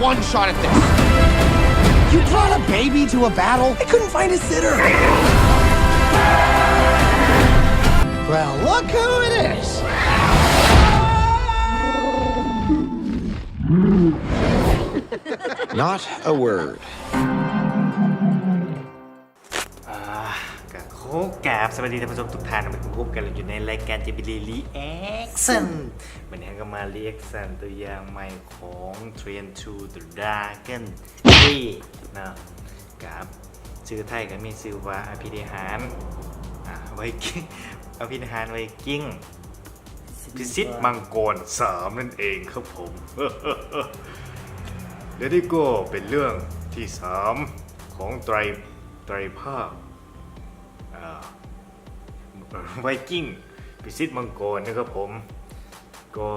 One shot at this. You brought a baby to a battle? I couldn't find a sitter. Well, look who it is. Not a word. ອ່າ ກະຂໍກາບສະບາຍດີທ່ານຜູ້ຊົມທຸກທ່ານ ມາພົບກັນຢູ່ໃນລາຍການ ເຈບີ ຣີແອັກຊັນ. ມື້ນີ້ເຮົາກໍມາຣີແອັກຊັນຕົວຢ່າງໃໝ່ຂອງ ເທຣນທູ ເດຣະກອນທຣີ ເນາະ. ກັບຊື່ໄທກໍມີຊື່ວ່າ ອະພິນິຫານ ອາ ໄວກິ້ງ ອະພິນິຫານໄວກິ້ງ ພິຊິດມັງກອນສາມນັ້ນເອງຄັບຜົມ. ແລະນີ້ກໍເປັນເລື່ອງທີສາມຂອງໄຕຣ ໄຕຣພາກ ອາ ໄວກິ້ງ ພິຊິດມັງກອນນະຄັບຜົມ. ກໍ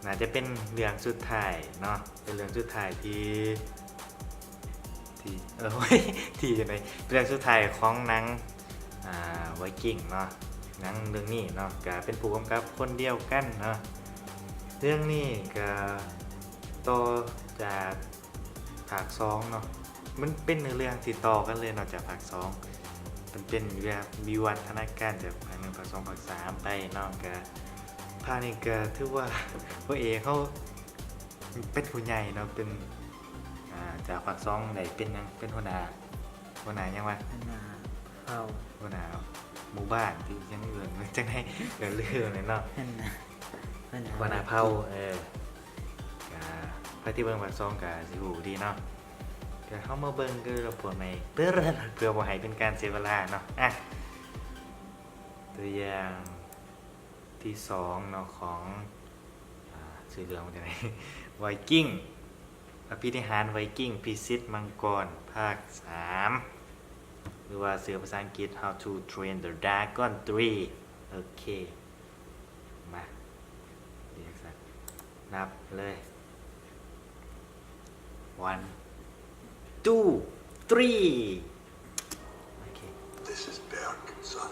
ໜ້າຈະເປັນເລື່ອງສຸດທ້າຍເນາະ ເປັນເລື່ອງສຸດທ້າຍທີ່ ທີ່ ເອີ ທີ່ຈັ່ງໃດ ເລື່ອງສຸດທ້າຍຂອງໜັງ ອາ ໄວກິ້ງເນາະ. ໜັງເລື່ອງນີ້ເນາະ ກະເປັນຜູ້ກຳກັບຄົນດຽວກັນເນາະ. ເລື່ອງນີ້ກະຕໍ່ຈາກພາກສອງເນາະ ມັນເປັນເນື້ອເລື່ອງທີ່ຕໍ່ກັນເລີຍເນາະ ຈາກພາກສອງ ມັນເປັນວິວັດທະນາການຈາກພາກໜຶ່ງ ພາກສອງ ພາກສາມໄປເນາະ. ກະພາກນີ້ກະຖືວ່າພະເອກເຮົາ ເປັນຜູ້ໃຫຍ່ເນາະ ເປັນ ອາ ຈາກພາກສອງໄດ້ເປັນຫຍັງ ເປັນຫົວໜ້າ ຫົວໜ້າຫຍັງວະ ຫົວໜ້າເຜົ່າ ຫົວໜ້າໝູ່ບ້ານ ຫຼືຫຍັງເອີ້ນ ຈັ່ງໃດ ເອີ ລືມແລ້ວເນາະ ຫົວໜ້າ ຫົວໜ້າເຜົ່າ. ເອີ ກະໃຜທີ່ເບິ່ງພາກສອງກະຊິຮູ້ດີເນາະ. ກະເຮົາມາເບິ່ງກັນລະພວກໃນ ເພື່ອບໍ່ໃຫ້ເປັນການເສຍເວລາເນາະ. ອະ ຕົວຢ່າງທີສອງເນາະ ຂອງ ອາ ຊື່ເລື່ອງວ່າຈັ່ງໃດ ໄວກິ້ງ ອະພິນິຫານໄວກິ້ງ ພິຊິດມັງກອນ ພາກສາມ ຫຼືວ່າຊື່ພາສາອັງກິດ How to Train the Dragon three. ໂອເຄ ມາ ເດຍສັກ ນັບເລີຍ One, two, three. Okay. This is Berk, son.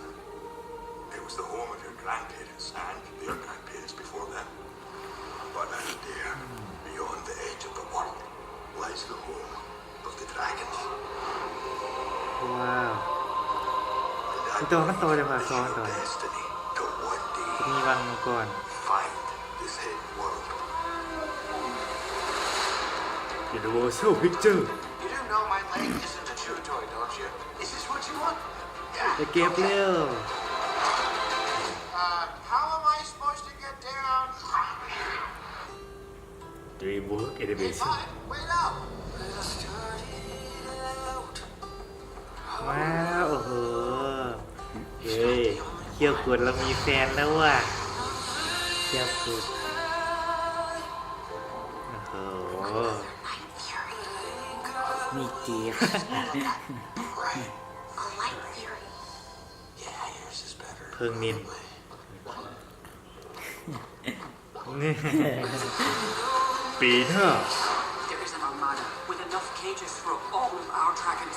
It was the home of your grandparents and their grandparents before them. But out there, beyond the edge of the world, lies the home of the dragons. ວ້າວ And I ມີແຕ່ວ່າມັນຕໍ່ຈາກພາກສອງ believe ຕໍ່ your destiny to one day ຈະມີວັງມັງກອນ find this hidden world. Universal Picture. You do know my leg isn't a chew toy, don't you? Is this what you want? ໄປເກັບເລັວ. Uh, how am I supposed to get down? DreamWorks Animation. Hey, bud, wait up. ວ້າວ ໂອ້ໂຫ ເອີຍ ຂຽວກຸດລາວມີແຟນແລ້ວຫວາ ຂຽວກຸດ ໂອ້ໂຫ ມີຈີບ ເພິ່ງນິນ. ປີເທີ There is an armada with enough cages for all of our dragons.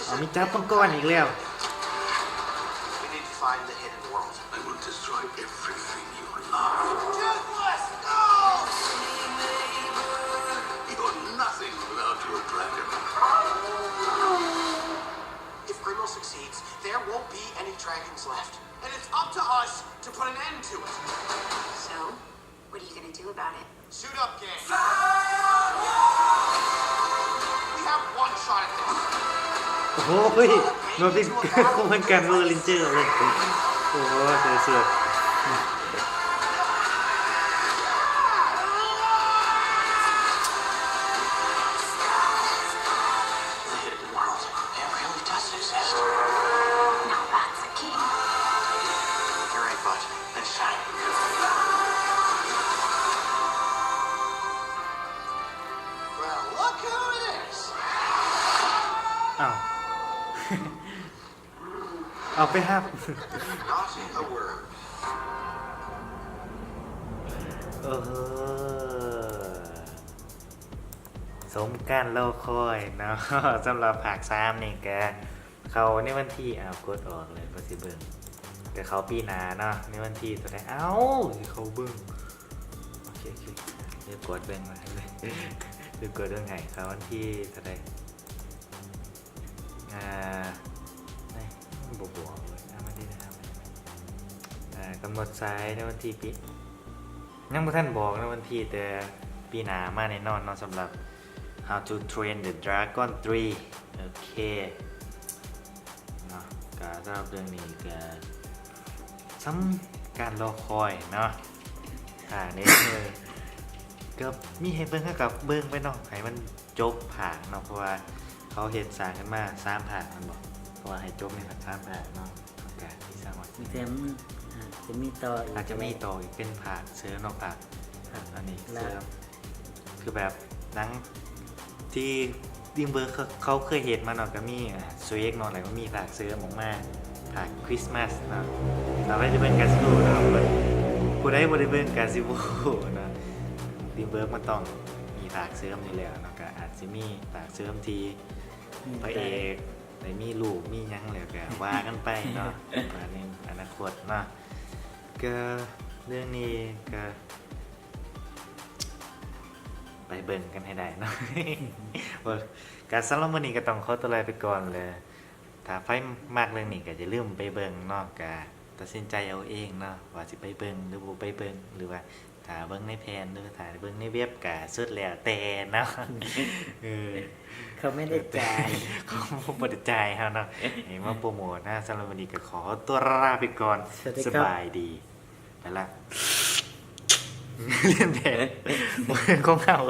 ເອົາ ມີຈັບມັງກອນອີກແລ້ວ. We need to find the hidden world. I will destroy everything you love. Toothless! No! You're nothing without your dragon. If Grimlow succeeds, there won't be any dragons left. And it's up to us to put an end to it. So, what are you gonna do about it? Suit up, gang. We have one shot at this. ໂອ້ຍ ມາເປັນຂະບວນການ Power Ranger ເລີຍ. ໂອ້ ໃສ່ເສື້ອ The hidden world. It really does exist. Now that's a game. You're right, bud. Let's shine. Well, look who it is. ອ້າວ ເອົາໄປຮັບ. Not a word. ໂອ້ໂຫ ສົມການລໍຄອຍເນາະ ສຳລັບພາກສາມນີ້ກະເຂົ້າໃນວັນທີ ອ້າວ ກົດອອກເລີຍ ບໍ່ຊິເບິ່ງ ກະເຂົ້າປີໜ້າເນາະ ໃນວັນທີເທົ່າໃດ ເອົ້າ ຊິເຂົ້າເບິ່ງ ດຽວກວດເບິ່ງວ່າ ດຽວກວດເບິ່ງໃຫ້ ເຂົ້າວັນທີເທົ່າໃດ. ອ່າ ເອີຍ ບໍ່ບອກເລີຍ ເອົາມາດີນະ ເອົາມາດີນະ. ອ່າ ກຳນົດສາຍໃນວັນທີປີ ຍັງບໍ່ທັນບອກໃນວັນທີ ແຕ່ປີໜ້າມາແນ່ນອນເນາະ ສຳລັບ How to Train the Dragon three. ໂອເຄເນາະ ກະສຳລັບເລື່ອງນີ້ກະ ສ່ຳການລໍຄອຍເນາະ ພາກນີ້ ເອີ ກໍມີໃຫ້ເບິ່ງ ເຮົາກໍເບິ່ງໄປເນາະ ໃຫ້ມັນຈົບພາກເນາະ ເພາະວ່າເຂົາເຮັດສ້າງກັນມາສາມພາກແມ່ນບໍ່ ເພາະວ່າໃຫ້ຈົບໃນສາມພາກເນາະ. ກະມີສາມພາກ ມີແຕ່ ອາດຈະມີຕໍ່ອີກ ອາດຈະມີຕໍ່ອີກ ເປັນພາກເສີມເນາະ ພາກ ພາກ ອັນນີ້ ແລ້ວ ເສີມ ຄືແບບໜັງທີ່ DreamWorks ເຂົາ ເຂົາເຄີຍເຮັດມາເນາະ ກໍມີ ອາ Shrek ເນາະ ແລ້ວກໍມີພາກເສີມອອກມາ ພາກ Christmas ເນາະ. ຖ້າໃຜໄດ້ເບິ່ງກໍຊິຮູ້ເນາະ ຜູ້ໃດບໍ່ໄດ້ເບິ່ງກໍຊິບໍ່ຮູ້ເນາະ. DreamWorks ມັນຕ້ອງມີພາກເສີມຢູ່ແລ້ວເນາະ ກໍອາດຊິມີພາກເສີມທີ່ ອືມ ພະເອກໄດ້ມີລູກມີຫຍັງແລ້ວກໍວ່າກັນໄປເນາະ ວ່າໃນອະນາຄົດເນາະ. ກໍເລື່ອງນີ້ກໍໄປເບິ່ງກັນໃຫ້ໄດ້ເນາະ. ກໍສຳລັບມື້ນີ້ກໍຕ້ອງຂໍຕົວລາໄປກ່ອນແລ້ວ. ຖ້າໃຜມັກເລື່ອງນີ້ກໍຢ່າລືມໄປເບິ່ງເນາະ ກໍຕັດສິນໃຈເອົາເອງເນາະ ວ່າຊິໄປເບິ່ງ ຫຼື ບໍ່ໄປເບິ່ງ ຫຼື ວ່າຖ້າເບິ່ງໃນແຜ່ນ ຫຼື ຖ້າເບິ່ງໃນເວັບ ກໍສຸດແລ້ວແຕ່ເນາະ. ເອີ ເຂົາບໍ່ໄດ້ຈ່າຍ ເຂົາບໍ່ໄດ້ຈ່າຍເຮົາເນາະ ໃຫ້ມາໂປຣໂມດນະ. ສຳລັບມື້ນີ້ກໍຂໍຕົວລາໄປກ່ອນ ສະບາຍດີ ໄປລະ ລຽນແບບຂອງເຮົາ.